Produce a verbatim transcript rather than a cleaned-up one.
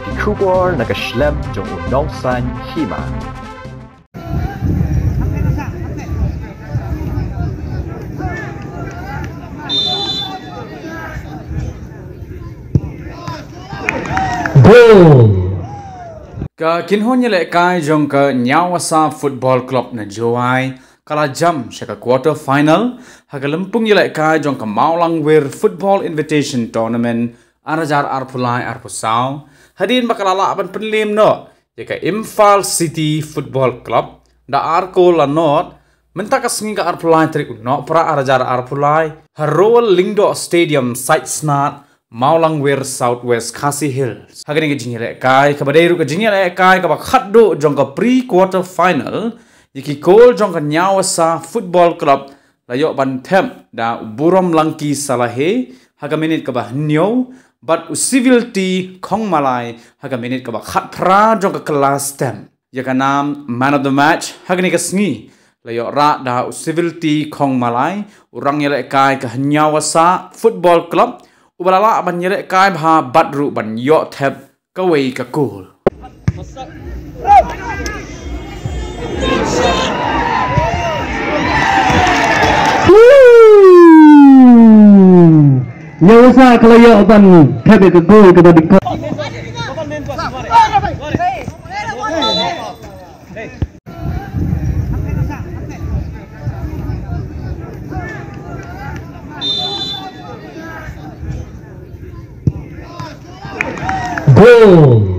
Ki khubor na ka shlem jong u nongsan hima. Goal. Ka kynhun ïalehkai jong ka Nyawasa Football Club na Jowai ka la jam sha ka quarter final ha ka lympung ïalehkai jong ka Mawlangwir Football Invitation Tournament ar hajar arphew lai arphew saw, hadien ba ka la lah ban pynliem noh ïa ka Imphal City Football Club da ar kol la nod mynta ka sngi ka arphew lai tarik u Nohprah ar hajar arphew lai ha Royal Lyngdoh Stadium, Saitsnad, Mawlangwir, South West Khasi Hills. Ha kane ka jingïalehkai kaba dei ruh ka jingïalehkai kaba khatduh jong ka pre quarter final, ïa ki kol jong ka Nyawasa Football Club la ïoh ban thep da u Burom Langki Salahe ha ka minit kaba hynñiew bad u Civil T Khongmalai ha ka minit kaba khatphra jong ka kylla step. Ïa ka nam man of the match ha kane ka sngi la ïoh rah da u Civil T Khongmalai, u rangïalehkai ka Nyawasa Football Club, uba la lah ban ïalehkai bha bad ruh ban ïoh thep kawei ka kol. Nyawasa ka la ïoh ban thep ïa ka kol kaba dikkat. Goal.